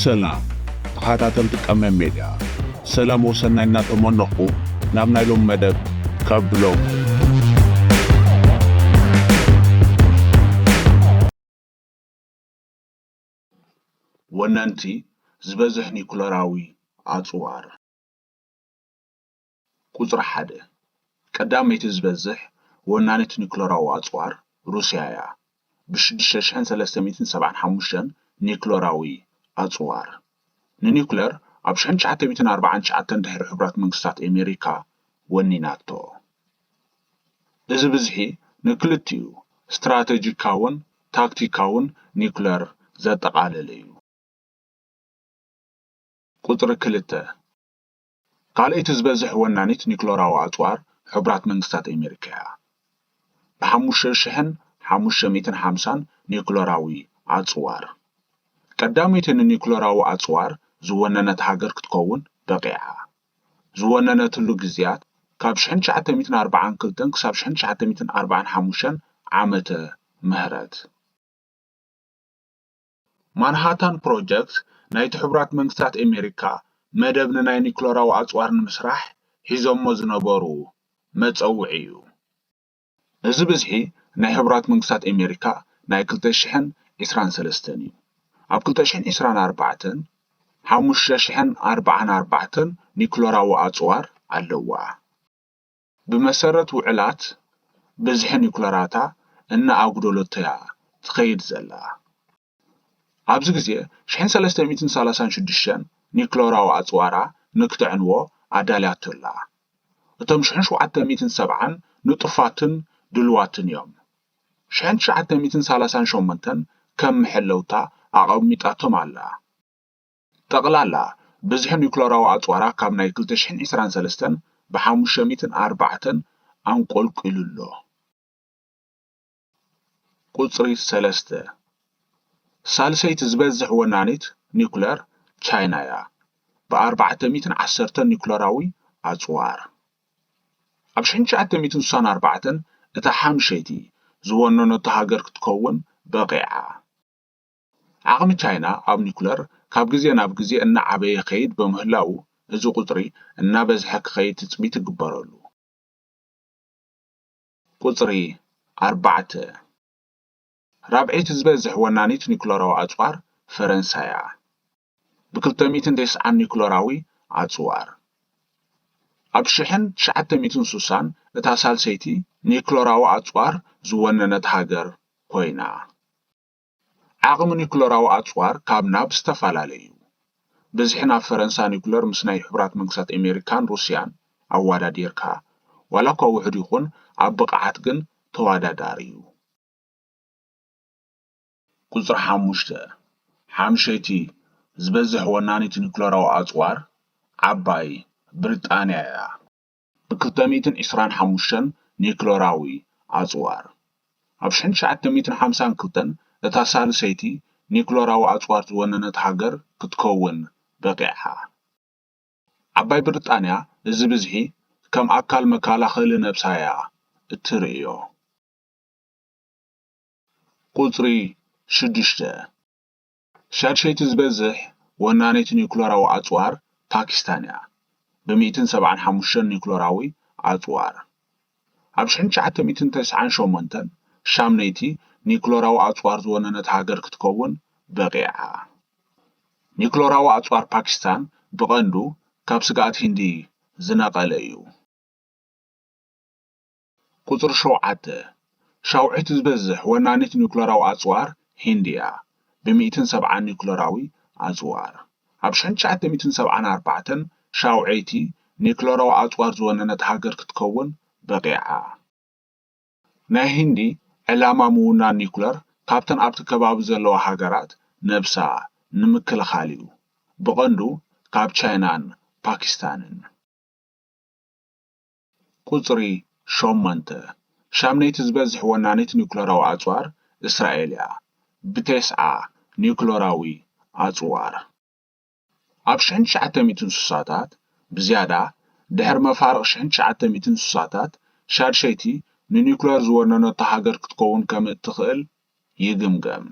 ሰላም ተኸታተልቲ ቀመም ሜድያ፣ ሰላም ወሰናይ እናተመነኹ ናብ ናይ ሎም መደብ ከብሎም። ወነንቲ ዝበዝሕ ኒኩለራዊ ኣጽዋር። ቁጽሪ ሓደ፣ ቀዳመይቲ ዝበዝሕ ወናኒት ኒኩለራዊ ኣጽዋር ሩስያ እያ፣ ብሽዱሽተ ሽሕን ሰለስተ ሚእትን ሰብዓን ሓሙሽተን ኒኩለራዊ ኣጽዋር። ንኒኩለር ኣብ ሽሕን ትሽዓተ ሚእትን ኣርባዓን ትሽዓተን ድሕሪ ሕቡራት መንግስታት ኣሜሪካ ወኒናቶ። እዚ ብዝሒ ንክልቲኡ ስትራተጂካውን ታክቲካውን ኒኩለር ዘጠቓለለ እዩ። ቁጽሪ ክልተ፣ ካልኣይቲ ዝበዝሕ ወናኒት ኒኩለራዊ ኣጽዋር ሕቡራት መንግስታት ኣሜሪካ እያ፣ ብሓሙሽተ ሽሕን ሓሙሽተ ሚእትን ሓምሳን ኒኩለራዊ ኣጽዋር። ቀዳመይቲ ንኒኩለራዊ ኣጽዋር ዝወነነት ሃገር ክትከውን በቒዓ። ዝወነነትሉ ግዜያት ካብ ሽሕን ትሽዓተ ሚእትን ኣርባዓን ክልተን ክሳብ ሽሕን ትሽዓተ ሚእትን ኣርባዓን ሓሙሽተን ዓመተ ምህረት። ማንሃታን ፕሮጀክት ናይቲ ሕቡራት መንግስታት ኣሜሪካ መደብ ንናይ ኒኩለራዊ ኣጽዋር ንምስራሕ ሒዞሞ ዝነበሩ መጸውዒ እዩ። እዚ ብዝሒ ናይ ሕቡራት መንግስታት ኣሜሪካ ናይ ክልተ ሽሕን ዕስራን ሰለስተን እዩ። ኣብ ክልተ ሽሕን ዕስራን ኣርባዕተን ሓሙሽተ ሽሕን ኣርባዓን ኣርባዕተን ኒኩለራዊ ኣጽዋር ኣለዋ። ብመሰረት ውዕላት ብዝሒ ኒኩለራታ እናኣጉደለቶ እያ ትኸይድ ዘላ። ኣብዚ ግዜ ሽሕን ሰለስተ ሚእትን ሰላሳን ሽዱሽተን ኒኩለራዊ ኣጽዋራ ንክተዕንዎ ኣዳልያቶ ኣላ። እቶም ሽሕን ሸውዓተ ሚእትን ሰብዓን ንጡፋትን ድልዋትን እዮም። ሽሕን ትሽዓተ ሚእትን ሰላሳን ሸሞንተን ከም መሐለውታ ኣቐሚጣቶም ኣላ። ጠቕላላ ብዝሒ ኒኩለራዊ ኣጽዋራ ካብ ናይ ክልተ ሽሕን ዕስራን ሰለስተን ብሓሙሽተ ሚእትን ኣርባዕተን ኣንቆልቂሉ ኣሎ። ቁጽሪ ሰለስተ፣ ሳልሰይቲ ዝበዝሕ ወናኒት ኒኩለር ቻይና እያ፣ ብኣርባዕተ ሚእትን ዓሰርተን ኒኩለራዊ ኣጽዋር። ኣብ ሽሕን ትሽዓተ ሚእትን ስሳን ኣርባዕተን እታ ሓምሸይቲ ዝወነነቶ ሃገር ክትከውን በቒዓ። ዓቕሚ ቻይና ኣብ ኒኩለር ካብ ግዜ ናብ ግዜ እናዓበየ ይኸይድ ብምህላዉ፣ እዚ ቁጽሪ እናበዝሐ ክኸይድ ትጽቢት ይግበረሉ። ቁጽሪ ኣርባዕተ፣ ራብዐይቲ ዝበዝሕ ወናኒት ኒኩለራዊ ኣጽዋር ፈረንሳ እያ፣ ብክልተ ሚእትን ተስዓን ኒኩለራዊ ኣጽዋር። ኣብ ሽሕን ትሽዓተ ሚእትን ስሳን እታ ሳልሰይቲ ኒኩለራዊ ኣጽዋር ዝወነነት ሃገር ኮይና። ዓቕሚ ኒኩለራዊ ኣጽዋር ካብ ናብ ዝተፈላለየ እዩ። ብዝሒ ናብ ፈረንሳ ኒኩለር ምስ ናይ ሕቡራት መንግስታት ኣሜሪካን ሩስያን ኣወዳዲርካ፣ ዋላ እኳ ውሑድ ይኹን፣ ኣብ ብቕዓት ግን ተወዳዳሪ እዩ። ቁጽሪ ሓሙሽተ፣ ሓምሸይቲ ዝበዝሕ ወናኒት ኒኩለራዊ ኣጽዋር ዓባይ ብሪጣንያ እያ። ብክልተ ሚእትን ዕስራን ሓሙሽተን ኒኩለራዊ ኣጽዋር። ኣብ ሽሕን ትሽዓተ ሚእትን ሓምሳን ክልተን እታ ሳልሰይቲ ኒኩለራዊ ኣጽዋር ዝወነነት ሃገር ክትከውን በቒዓ። ዓባይ ብሪጣንያ እዚ ብዝሒ ከም ኣካል መከላኸሊ ነብሳ እያ እትርእዮ። ቁጽሪ ሽዱሽተ፣ ሻድሸይቲ ዝበዝሕ ወናኒት ኒኩለራዊ ኣጽዋር ፓኪስታን እያ፣ ብሚእትን ሰብዓን ሓሙሽተን ኒኩለራዊ ኣጽዋር። ኣብ ሽሕን ትሽዓተ ሚእትን ተስዓን ሸሞንተን ሻምነይቲ ኒኩለራዊ ኣጽዋር ዝወነነት ሃገር ክትከውን በቒዓ። ኒኩለራዊ ኣጽዋር ፓኪስታን ብቐንዱ ካብ ስግኣት ሂንዲ ዝነቐለ እዩ። ቁጽሪ ሸውዓተ፣ ሻውዒት ዝበዝሕ ወናኒት ኒኩለራዊ ኣጽዋር ሂንዲ እያ፣ ብሚእትን ሰብዓን ኒኩለራዊ ኣጽዋር። ኣብ ሽሕን ትሽዓተ ሚእትን ሰብዓን ኣርባዕተን ሻውዒይቲ ኒኩለራዊ ኣጽዋር ዝወነነት ሃገር ክትከውን በቒዓ። ናይ ሂንዲ ዕላማ ምውናን ኒኩለር ካብተን ኣብቲ ከባቢ ዘለዋ ሃገራት ነብሳ ንምክልኻል እዩ፣ ብቐንዱ ካብ ቻይናን ፓኪስታንን። ቁጽሪ ሸሞንተ፣ ሻምነይቲ ዝበዝሕ ወናኒት ኒኩለራዊ ኣጽዋር እስራኤል እያ፣ ብቴስዓ ኒኩለራዊ ኣጽዋር። ኣብ ሽሕን ትሽዓተ ሚእትን ስሳታት ብዝያዳ፣ ድሕሪ መፋርቕ ሽሕን ትሽዓተ ሚእትን ስሳታት፣ ሻድሸይቲ ንኒኩለር ዝወነነቶ ሃገር ክትከውን ከም እትኽእል ይግምገም።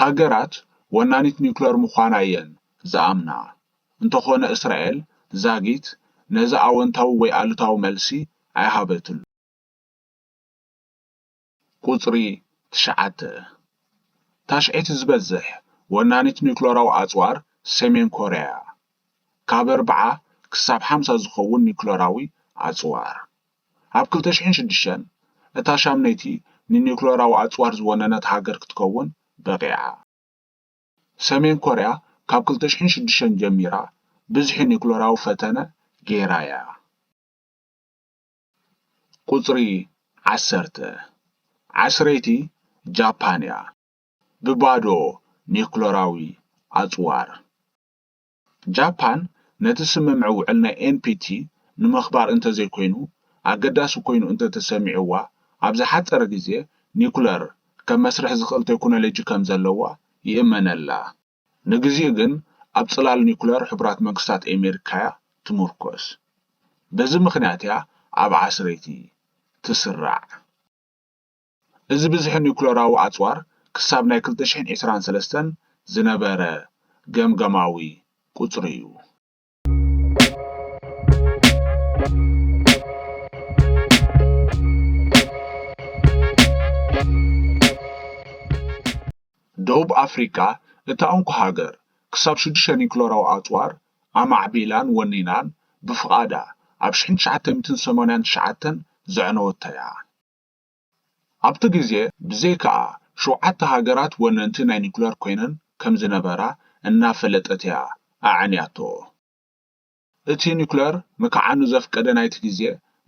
ሃገራት ወናኒት ኒውክለር ምዃና እየን ዝኣምና። እንተኾነ እስራኤል ዛጊት ነዚ ኣወንታዊ ወይ ኣሉታዊ መልሲ ኣይሃበትሉ። ቁጽሪ ትሽዓተ። ታሽዐይቲ ዝበዝሕ ወናኒት ኒውክለራዊ ኣጽዋር ሰሜን ኮርያ እያ። ካብ ኣርብዓ ክሳብ ሓምሳ ዝኸውን ኒውክለራዊ ኣጽዋር። ኣብ ክልተ ሽሕን ሽዱሽተን እታ ሻምነይቲ ንኒውክለራዊ ኣጽዋር ዝወነነት ሃገር ክትከውን በቒዓ። ሰሜን ኮርያ ካብ ክልተ ሽሕን ሽዱሽተን ጀሚራ ብዝሒ ኒውክለራዊ ፈተነ ገይራ እያ። ቁጽሪ ዓሰርተ። ዓስረይቲ ጃፓን እያ። ብባዶ ኒውክለራዊ ኣጽዋር። ጃፓን ነቲ ስምምዕ ውዕል ናይ ኤን ፒ ቲ ንምኽባር እንተዘይኮይኑ፣ ኣገዳሲ ኮይኑ እንተተሰሚዕዋ፣ ኣብ ዝሓጸረ ግዜ ኒውክለር ከም መስርሕ ዝኽእል ቴክኖሎጂ ከም ዘለዋ ይእመነላ። ንግዚኡ ግን ኣብ ጽላል ኒውክለር ሕቡራት መንግስታት ኣሜሪካ'ያ ትምርኮስ። በዚ ምኽንያት እያ ኣብ ዓስረይቲ ትስራዕ። እዚ ብዝሒ ኒውክለራዊ ኣጽዋር ክሳብ ናይ ክልተ ሽሕን ዕስራን ሰለስተን ዝነበረ ገምገማዊ ቁጽሪ እዩ። ደቡብ ኣፍሪቃ፣ እታ እንኮ ሃገር፣ ክሳብ ሽዱሽተ ኒውክለራዊ ኣጽዋር ኣማዕቢላን ወኒናን ብፍቓዳ ኣብ ሽሕን ትሽዓተ ሚእትን ሰማንያን ትሽዓተን ዘዕነወቶ እያ። ኣብቲ ግዜ ብዘይከኣ ሸውዓተ ሃገራት ወነንቲ ናይ ኒኩለር ኮይነን ከም ዝነበራ እናፈለጠት እያ ኣዕንያቶ። እቲ ኒኩለር ንክዓኑ ዘፍቀደ ናይቲ ግዜ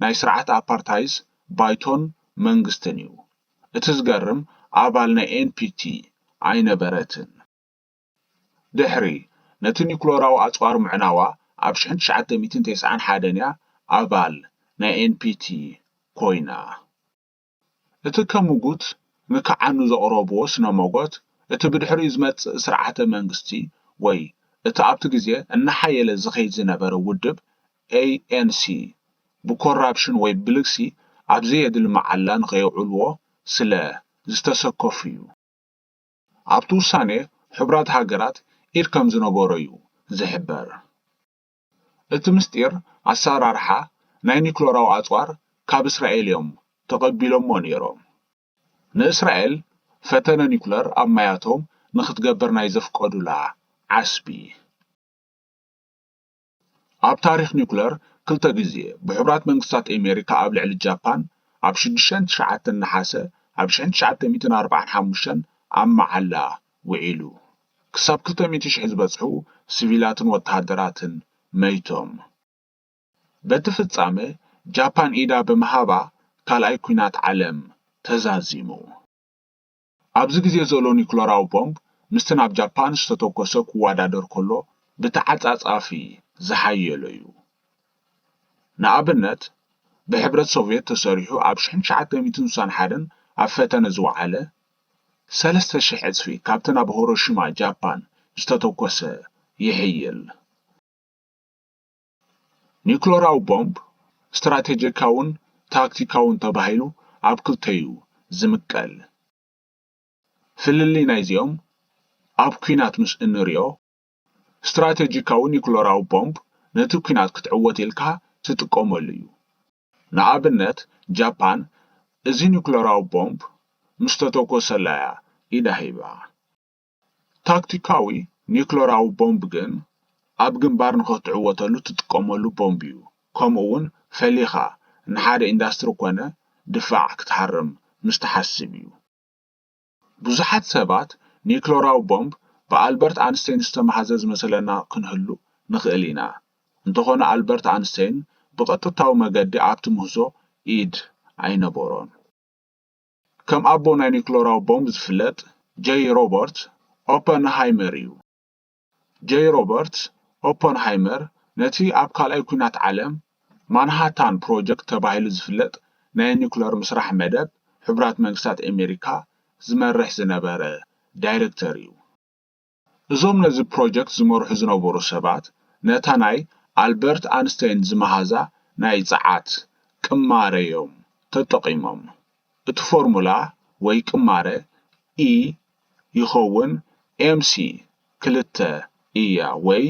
ናይ ስርዓት ኣፓርታይዝ ባይቶን መንግስትን እዩ። እቲ ዝገርም ኣባል ናይ ኤን ፒ ቲ ኣይነበረትን። ድሕሪ ነቲ ኒኩለራዊ ኣጽዋር ምዕናዋ ኣብ ሽሕን ትሽዓተ ሚእትን ተስዓን ሓደን እያ ኣባል ናይ ኤን ፒ ቲ ኮይና። እቲ ከም ምጉት ንክዓኑ ዘቕረብዎ ስነ-ሞጎት፣ እቲ ብድሕሪኡ ዝመጽእ ስርዓተ መንግስቲ ወይ እቲ ኣብቲ ግዜ እናሓየለ ዝኸይድ ዝነበረ ውድብ ኤ ኤን ሲ ብኮራፕሽን ወይ ብልግሲ ኣብ ዘየድሊ መዓላ ንኸየውዕልዎ ስለ ዝተሰከፉ እዩ። ኣብቲ ውሳኔ ሕቡራት ሃገራት ኢድ ከም ዝነበሮ እዩ ዝሕበር። እቲ ምስጢር ኣሰራርሓ ናይ ኒኩለራዊ ኣጽዋር ካብ እስራኤል እዮም ተቐቢሎሞ ነይሮም። ንእስራኤል ፈተነ ኒኩለር ኣብ ማያቶም ንኽትገብር ናይ ዘፍቀዱላ ዓስቢ። ኣብ ታሪኽ ኒኩለር ክልተ ግዜ ብሕቡራት መንግስታት ኣሜሪካ ኣብ ልዕሊ ጃፓን፣ ኣብ ሽዱሽተን ትሽዓተን ነሓሰ ኣብ ሽሕን ትሽዓተ ሚእትን ኣርባዓን ሓሙሽተን ኣብ መዓላ ውዒሉ። ክሳብ ክልተ ሚእቲ ሽሕ ዝበጽሑ ሲቪላትን ወተሃደራትን መይቶም። በቲ ፍጻመ ጃፓን ኢዳ ብምሃባ ካልኣይ ኲናት ዓለም ተዛዚሙ። ኣብዚ ግዜ ዘሎ ኒኩለራዊ ቦምብ ምስቲ ናብ ጃፓን ዝተተኮሰ ክወዳደር ከሎ ብተዓጻጻፊ ዝሓየለ እዩ። ንኣብነት፣ ብሕብረት ሶቭየት ተሰሪሑ ኣብ ሽሕን ትሽዓተ ሚእትን ስሳን ሓደን ኣብ ፈተነ ዝወዓለ፣ ሰለስተ ሽሕ ዕጽፊ ካብቲ ናብ ሆሮሺማ ጃፓን ዝተተኮሰ ይሕይል። ኒኩለራዊ ቦምብ ስትራቴጂካውን ታክቲካውን ተባሂሉ ኣብ ክልተ እዩ ዝምቀል። ፍልልይ ናይዚኦም ኣብ ኲናት ምስ እንሪኦ፣ ስትራቴጂካዊ ኒኩለራዊ ቦምብ ነቲ ኲናት ክትዕወት ኢልካ ትጥቀመሉ እዩ። ንኣብነት፣ ጃፓን እዚ ኒኩለራዊ ቦምብ ምስ ተተኮሰላ እያ ኢዳ ሂባ። ታክቲካዊ ኒክለራዊ ቦምብ ግን ኣብ ግንባር ንኽትዕወተሉ ትጥቀመሉ ቦምብ እዩ። ከምኡ እውን ፈሊኻ ንሓደ ኢንዳስትሪ ኮነ ድፋዕ ክትሃርም ምስ ትሓስብ እዩ። ብዙሓት ሰባት ኒክለራዊ ቦምብ ብኣልበርት ኣንስታይን ዝተማህዘ ዝመስለና ክንህሉ ንኽእል ኢና። እንተኾነ ኣልበርት ኣንስታይን ብቐጥታዊ መገዲ ኣብቲ ምህዞ ኢድ ኣይነበሮን። ከም ኣቦ ናይ ኒክለራዊ ቦምብ ዝፍለጥ ጀይ ሮበርት ኦፐንሃይመር እዩ። ጀይ ሮበርት ኦፐንሃይመር ነቲ ኣብ ካልኣይ ኲናት ዓለም ማንሃታን ፕሮጀክት ተባሂሉ ዝፍለጥ ናይ ኒክለር ምስራሕ መደብ ሕቡራት መንግስታት ኣሜሪካ ዝመርሕ ዝነበረ ዳይሬክተር እዩ። እዞም ነዚ ፕሮጀክት ዝመርሑ ዝነበሩ ሰባት ነታ ናይ ኣልበርት ኣንስታይን ዝመሃዛ ናይ ጸዓት ቅማረ እዮም ተጠቒሞም። እቲ ፎርሙላ ወይ ቅማረ፣ E ይኸውን ኤምሲ ክልተ እያ ወይ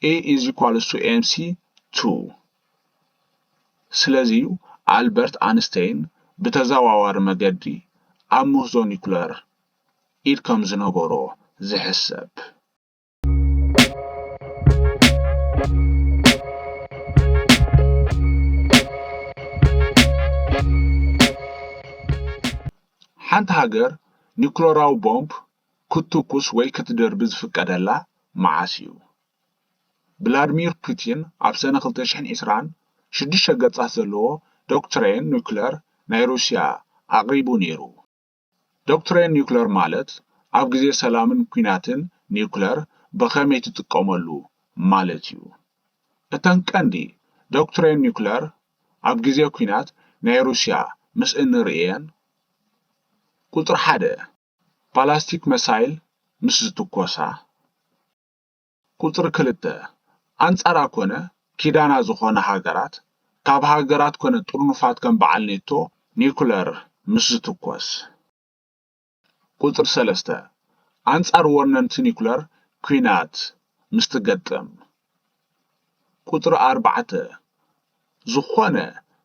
E is equals to ኤምሲ ቱ። ስለዚዩ ኣልበርት ኣንስታይን ብተዘዋዋሪ መገዲ ኣብ ምህዞ ኒኩለር ኢድ ከም ዝነበሮ ዝሕሰብ። ሓንቲ ሃገር ኒኩለራዊ ቦምብ ክትትኩስ ወይ ክትድርቢ ዝፍቀደላ መዓስ እዩ? ቭላድሚር ፑቲን ኣብ ሰነ ክልተ ሽሕን ዕስራን ሽዱሽተ ገጻት ዘለዎ ዶክትሬን ኒኩለር ናይ ሩስያ ኣቕሪቡ ነይሩ። ዶክትሬን ኒኩለር ማለት ኣብ ግዜ ሰላምን ኲናትን ኒኩለር ብኸመይ ትጥቀመሉ ማለት እዩ። እተን ቀንዲ ዶክትሬን ኒኩለር ኣብ ግዜ ኲናት ናይ ሩስያ ምስ እንርእየን፣ ቁጽሪ ሓደ፣ ባላስቲክ መሳይል ምስ ዝትኮሳ፣ ቁጽሪ ክልተ፣ ኣንጻራ ኮነ ኪዳና ዝኾና ሃገራት፣ ካብ ሃገራት ኮነ ጥርኑፋት ከም በዓል ኔቶ ኒኩለር ምስ ዝትኮስ። ቁጽሪ ሰለስተ፣ ኣንጻር ወነንቲ ኒኩለር ኲናት ምስ ትገጥም። ቁጽሪ ኣርባዕተ፣ ዝኾነ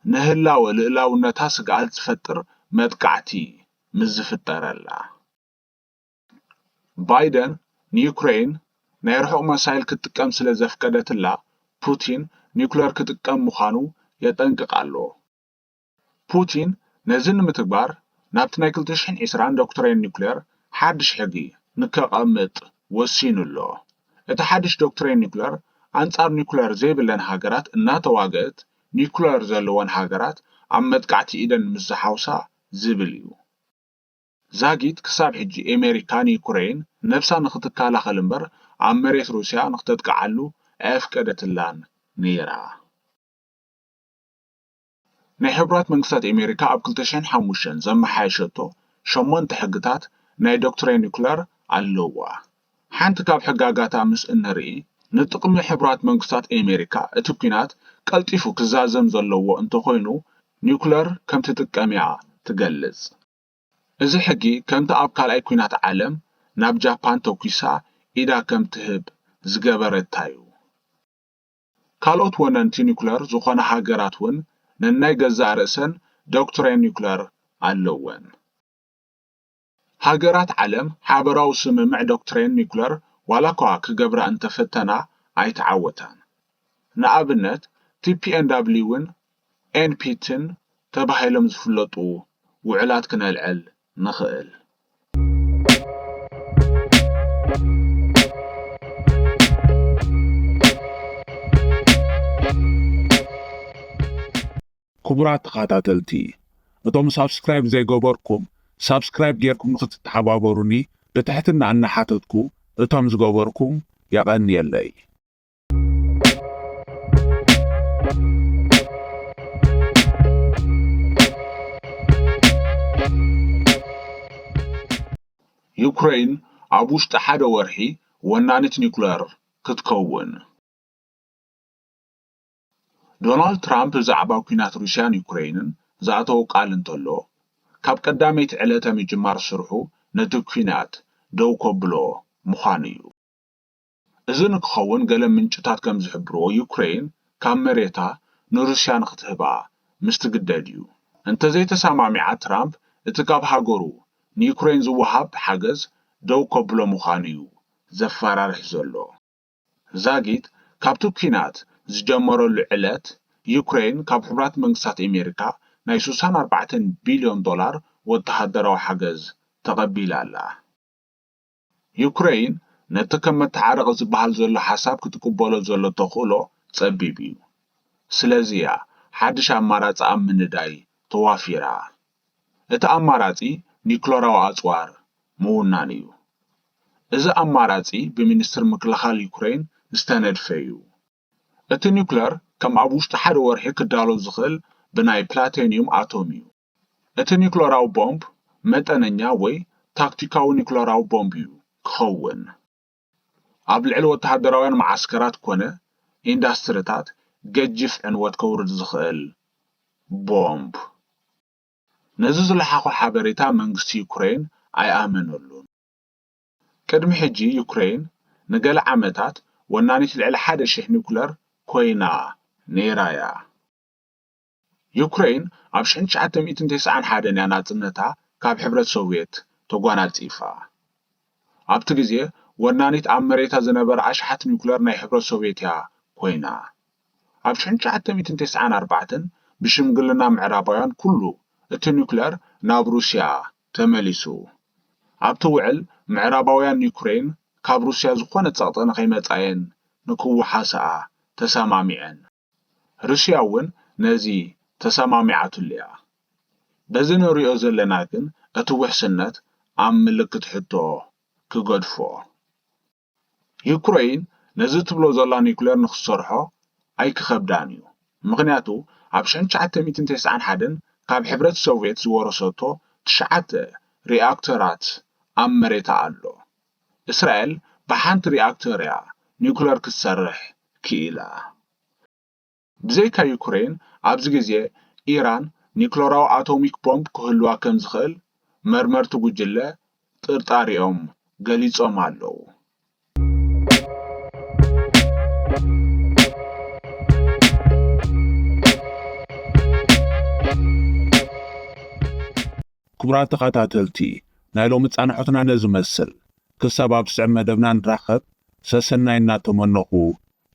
ንህላወ ልእላውነታ ስግኣት ዝፈጥር መጥቃዕቲ ምስ ዝፍጠረላ። ባይደን ንዩክረይን ናይ ርሑቕ መሳይል ክትጥቀም ስለ ዘፍቀደትላ፣ ፑቲን ኒኩለር ክጥቀም ምዃኑ የጠንቅቕ ኣሎ። ፑቲን ነዚ ንምትግባር ናብቲ ናይ ክልተ ሽሕን ዕስራን ዶክትሬን ኒኩለር ሓድሽ ሕጊ ንከቐምጥ ወሲኑ ኣሎ። እቲ ሓድሽ ዶክትሬን ኒኩለር ኣንጻር ኒኩለር ዘይብለን ሃገራት እናተዋግአት ኒኩለር ዘለወን ሃገራት ኣብ መጥቃዕቲ ኢደን ምስ ዝሓውሳ ዝብል እዩ። ዛጊት ክሳብ ሕጂ ኤሜሪካ ንዩክረይን ነብሳ ንኽትከላኸል እምበር ኣብ መሬት ሩስያ ንኽተጥቅዓሉ ኣየፍቀደትላን ነይራ። ናይ ሕቡራት መንግስታት ኤሜሪካ ኣብ ክልተ ሽሕን ሓሙሽተን ዘመሓየሸቶ ሸሞንተ ሕግታት ናይ ዶክትሬን ኒኩለር ኣለዋ። ሓንቲ ካብ ሕጋጋታ ምስ እንርኢ፣ ንጥቕሚ ሕቡራት መንግስታት ኤሜሪካ እቲ ኲናት ቀልጢፉ ክዛዘም ዘለዎ እንተኾይኑ፣ ኒኩለር ከም ትጥቀም'ያ ትገልጽ። እዚ ሕጊ ከምቲ ኣብ ካልኣይ ኲናት ዓለም ናብ ጃፓን ተኲሳ ኢዳ ከም ትህብ ዝገበረታ'ዩ። ካልኦት ወነንቲ ኒኩለር ዝኾና ሃገራት እውን ነናይ ገዛእ ርእሰን ዶክትሬን ኒኩለር ኣለወን። ሃገራት ዓለም ሓበራዊ ስምምዕ ዶክትሬን ኒኩለር ዋላኳ ክገብራ እንተፈተና ኣይተዓወታን። ንኣብነት፣ ቲ ፒ ኤን ዳብሊው ን ኤን ፒ ቲ ን ተባሂሎም ዝፍለጡ ውዕላት ክነልዕል ንኽእል። ክቡራት ተኸታተልቲ፣ እቶም ሳብስክራይብ ዘይገበርኩም ሳብስክራይብ ጌርኩም ንኽትተሓባበሩኒ ብትሕትና እናሓተትኩ፣ እቶም ዝገበርኩም የቐንየለይ። ዩክረይን ኣብ ውሽጢ ሓደ ወርሒ ወናኒት ኒኩለር ክትከውን። ዶናልድ ትራምፕ ብዛዕባ ኲናት ሩስያን ዩክረይንን ዝኣተዎ ቃል እንተሎ፣ ካብ ቀዳመይቲ ዕለተ ምጅማር ስርሑ ነቲ ኲናት ደው ከብሎ ምዃኑ እዩ። እዚ ንክኸውን፣ ገለ ምንጭታት ከም ዝሕብርዎ፣ ዩክረይን ካብ መሬታ ንሩስያ ንኽትህባ ምስ ትግደድ እዩ። እንተዘይተሰማሚዓ፣ ትራምፕ እቲ ካብ ሃገሩ ንዩክረይን ዝወሃብ ሓገዝ ደው ከብሎ ምዃኑ እዩ ዘፈራርሕ ዘሎ። ዛጊት ካብቲ ኲናት ዝጀመረሉ ዕለት፣ ዩክረይን ካብ ሕቡራት መንግስታት ኣሜሪካ ናይ ስሳን ኣርባዕተን ቢልዮን ዶላር ወተሃደራዊ ሓገዝ ተቐቢላ ኣላ። ዩክረይን ነቲ ከም መተዓረቒ ዝበሃል ዘሎ ሓሳብ ክትቅበሎ ዘሎ ተኽእሎ ጸቢብ እዩ። ስለዚ እያ ሓድሽ ኣማራጺ ኣብ ምንዳይ ተዋፊራ። እቲ ኣማራጺ ኒክለራዊ ኣጽዋር ምውናን እዩ። እዚ ኣማራጺ ብሚኒስትሪ ምክልኻል ዩክረይን ዝተነድፈ እዩ። እቲ ኒኩለር ከም ኣብ ውሽጢ ሓደ ወርሒ ክዳሎ ዝኽእል ብናይ ፕላቲኒዩም ኣቶም እዩ። እቲ ኒኩለራዊ ቦምብ መጠነኛ ወይ ታክቲካዊ ኒኩለራዊ ቦምብ እዩ ክኸውን። ኣብ ልዕሊ ወተሃደራውያን መዓስከራት ኮነ ኢንዳስትሪታት ገጂፍ ዕንወት ከውርድ ዝኽእል ቦምብ። ነዚ ዝለሓኾ ሓበሬታ መንግስቲ ዩክረይን ኣይኣመነሉን። ቅድሚ ሕጂ ዩክሬን ንገለ ዓመታት ወናኒት ልዕሊ ሓደ ሺሕ ኒኩለር ኮይና ነይራ እያ። ዩክሬን ኣብ ሽሕን ትሽዓተ ሚእትን ተስዓን ሓደን እያ ናጽነታ ካብ ሕብረት ሶቭየት ተጓናጺፋ። ኣብቲ ግዜ ወናኒት ኣብ መሬታ ዝነበረ ኣሽሓት ኒኩለር ናይ ሕብረት ሶቭየት እያ ኮይና። ኣብ ሽሕን ትሽዓተ ሚእትን ተስዓን ኣርባዕተን ብሽምግልና ምዕራባውያን ኩሉ እቲ ኒኩለር ናብ ሩስያ ተመሊሱ። ኣብቲ ውዕል ምዕራባውያን ዩክሬን ካብ ሩስያ ዝኾነ ጸቕጢ ንኸይመጻየን ንክወሓስኣ ተሰማሚዐን። ሩስያ እውን ነዚ ተሰማሚዓትሉ እያ። በዚ ንሪኦ ዘለና ግን እቲ ውሕስነት ኣብ ምልክት ሕቶ ክገድፎ። ዩክሬን ነዚ ትብሎ ዘላ ኒኩሌር ንክትሰርሖ ኣይክኸብዳን እዩ። ምኽንያቱ ኣብ ሽሕን ትሽዓተ ሚእትን ተስዓን ሓደን ካብ ሕብረት ሶቭየት ዝወረሰቶ ትሽዓተ ሪኣክተራት ኣብ መሬታ ኣሎ። እስራኤል ብሓንቲ ሪኣክተር እያ ኒኩሌር ክትሰርሕ ክኢላ። ብዘይካ ዩክሬን ኣብዚ ግዜ ኢራን ኒኩለራዊ ኣቶሚክ ቦምብ ክህልዋ ከም ዝኽእል መርመርቲ ጉጅለ ጥርጣሪኦም ገሊጾም ኣለዉ። ክቡራት ተኸታተልቲ፣ ናይ ሎሚ ጻንሖትና ነዚ መስል። ክሳብ ኣብ ዝስዕብ መደብና ንራኸብ፣ ሰሰናይ እናተመነኹ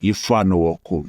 ይፋነወኩም።